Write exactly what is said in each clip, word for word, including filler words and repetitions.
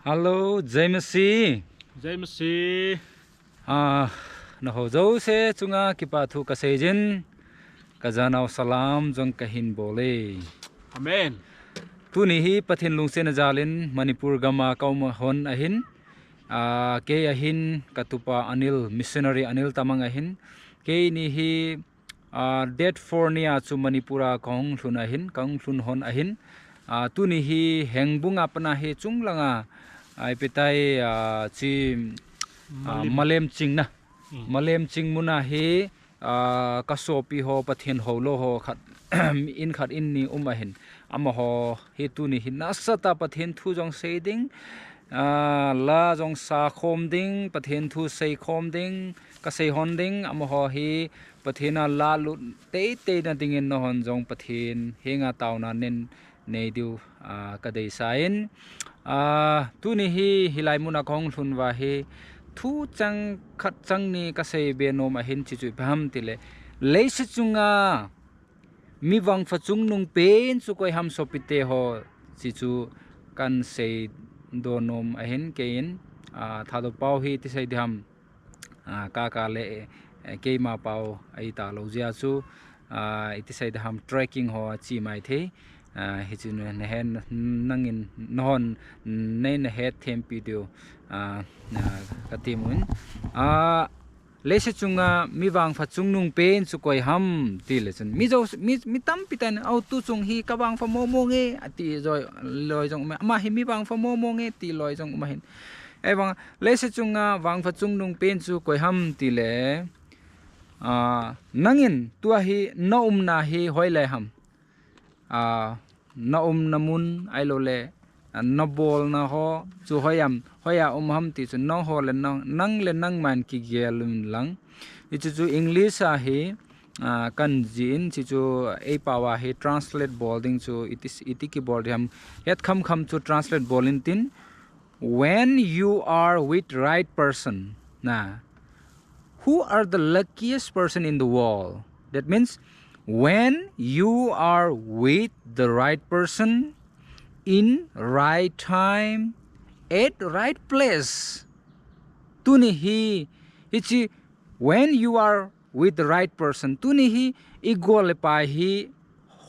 Hello, James. James. Ah, naho jouse chunga kipa thu kaseijin, kajanau salam jong kahin bole. Amen. Tuni hi Pathen lungsetna jalin Manipur gama kaum hon ahin, ah, kei ahin katupa Anil, missionary Anil Tamang ahin, keini hi, ah, date four nia chu Manipur a kahung lhun ahin, kahung lhun hon ahin. Ah, tuni hi Hengbung a pana hi chunglanga, ah, ipi tai, ah, chi, ah, Malem. Malem Ching na. Hmm. Malem Ching muna hi, ah, kasopi ho, Pathen houlou ho khat, in khat in ni um ahin. Amaho hi tuni hi nasatah a Pathen thu jong sei ding, ah, la jong sakhom ding, Pathen thu seikhom ding, kasei hon ding, amaho hi Pathen a lalut teitei na dingin nahon jong Pathen henga taona nei diu, ah, kadeisah in. Ah, tuni hi, hilai muna kahung lhun uva hi, thu chang khat chang ni kasei be nom ahin, chuchu ipi ham tile, leiset chunga mi vangpha chungnung pen chu koi ham sopite ho, chuchu kahin seidoh nom ahin keiin, ah, Thadou pao hi iti sei diham, ah, kaka le, eh, keima pao ahitalou jeh a chu, ah, iti sei diham trekking ho achi maithei, ah, hichu nahet nangin nahon neina het thempi diu, ah, ah, kati nom in. Ah, leiset chunga mi vangpha chungnung pen chu koi ham tile chun. Mi jo, mi, mi tampi tah in, "Au, tu chung hi ka vangpha momo nge," ati joi loi jong um e. "Ama hi mi vangpha momo nge," ti loi jong um ahin. Ahivang, leiset chunga vangpha chungnung pen chu koi ham tile, ah, nangin tua hi na umna hi hoilai ham. Ah, na umna mun ahilou le, ah, na bolna ho chu hoiya, hoiya um ham ti chu nangho le nang, nang le nangman kigel un lang. Hichu chu English a hi, ah, kahin jih in, chuchu eipao a hi translate bol ding chu iti, iti kibol diham. Het khamkham chu translate bol intin, when you are with right person, na, who are the luckiest person in the world? That means, when you are with the right person in right time at right place. Tuni hi, hichi, when you are with the right person, tuni hi, i gol le pai hi,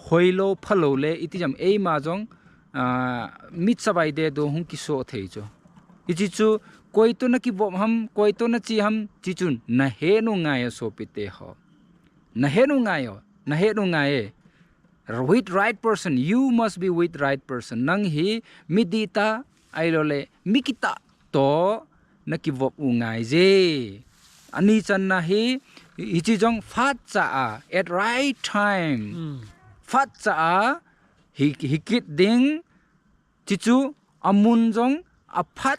hoilou, phalou le, iti jam eima jong, ah, mit savai de do hung kiso thei chu. Hichi chu, koi to na kivop ham, koi to na chi ham, chuchu nahet u ngai e sopite ho. Nahet u ngai o, nahet u ngai e. With right person, you must be with right person. Nang hi mi dihtah, ahilou le, mi kitah to na kivop u ngai je. Ani channa hi, hichi jong phatcha a, at right time. Hmm. Phatcha a, hi, hi kit ding, chuchu amun jong aphat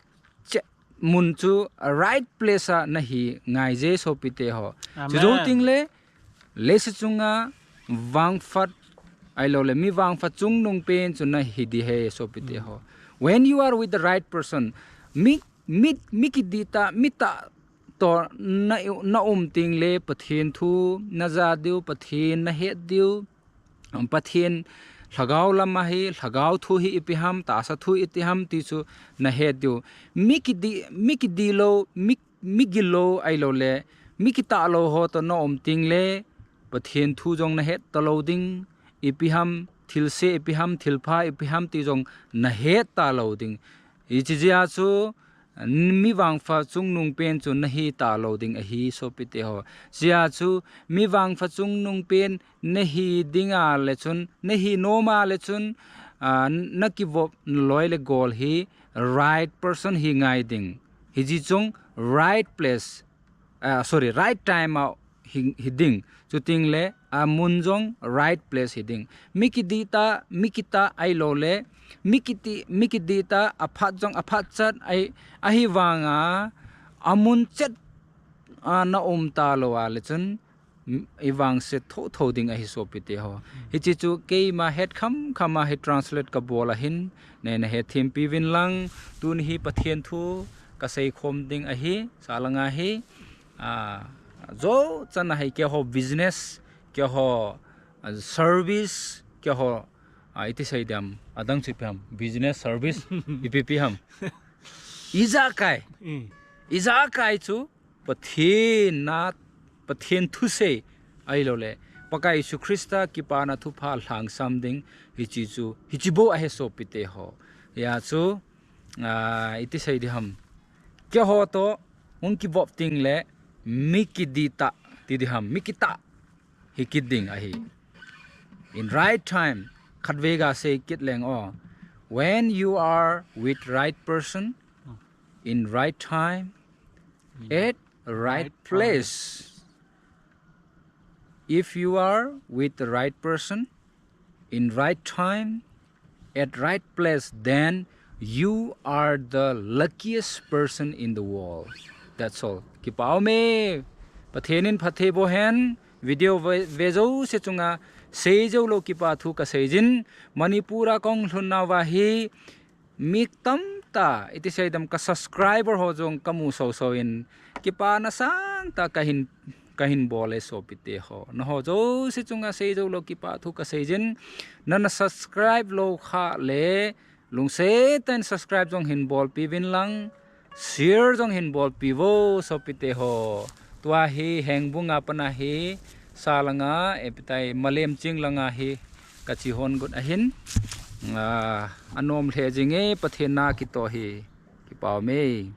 cheh mun chu a right place a nahi ngai je sopite ho. Amen. Chuchu teng le, leiset chunga vangphat ahilou le, mi vangpha chungnung pen chu nahi ding ahi sopite ho. When you are with the right person, mi, mi, mi kidihtah, mi tah to na, na um teng le Pathen thu naja diu, Pathen nahet diu, um, Pathen lhagao lam a hi, lhagao thu hi ipi ham, tahsa thu ipi ham ti chu nahet diu. Mi kidih, mi kidih lou, mi, mi gilou ahilou le, mi kitah lou ho to na um teng le, Pathen thu jong nahet talou ding, ipi ham, thilse ipi ham, thilpha ipi ham ti jong nahet talou ding. Hichi jeh a chu, mi vangpha chungnung pen chu nahi talou ding ahi sopite ho. Jeh a chu mi vangpha chungnung pen nahi ding a le chun, nahi nom a le chun, ah, na kivop loi le gol hi right person hi ngai ding. Hichi chung right place, ah, sorry, right time a hi, hi ding. Chuteng le, amun jong right place hi ding. Mi kidihtah, mi kitah ahilou le, mi kiti, mi kidihtah, aphat jong aphat chat ahi, ahivanga, amun chet a na um talou a le chun, m-, i vangset thotho ding ahi sopite ho. Hichi chu keima het khamkham a hi translate kabol ahin, neina het thempi uvin lang, tuni hi Pathen thu kaseikhom ding ahi, salanga hi, ah, jo chan a hi keiho business, keiho, ah, service, keiho, ah, iti sei diham, adang chu ipi ham, business, service, ipi ipi ham. Ijakai. Mm. Ijakai chu Pathen na, Pathen thusei ahilouleh Pakai Jesu Christa kipana thupha lhangsam ding hiche chu, hiche bou ahi sopite ho. Hijeh chun, ah, iti sei ding ham. Keiho toh hung kivop tengle mi kidih tah ti ding ham, mi kitah hi kit ding ahi. In right time, khatvei gasei kit leng o. When you are with right person, in right time, at right place. If you are with the right person, in right time, at right place, then you are the luckiest person in the world. That's all. Kipa ume. Pathen in phatthei boh hen. Video ve, ve jouse chunga seijou lou kipa thu kaseijin. Manipur a kahung lhun nauva hi mi tamtah, iti sei ding ham, ka subscriber ho jong kamu soso in kipana sangtah kahin, kahin bol e sopite ho. Nangho jouse chunga seijou lou kipa thu kaseijin. Nana subscribe lou khah le lungset tah in subscribe jong hin bolpi uvin lang, share jong hin bolpi uvo sopite ho. Tua hi Hengbung a pat a hi, Salanga, epitai Malemching langa hi kache hon got ahin. Ah, anom lheh jing e, Pathen na kitoh hi. Kipa ume.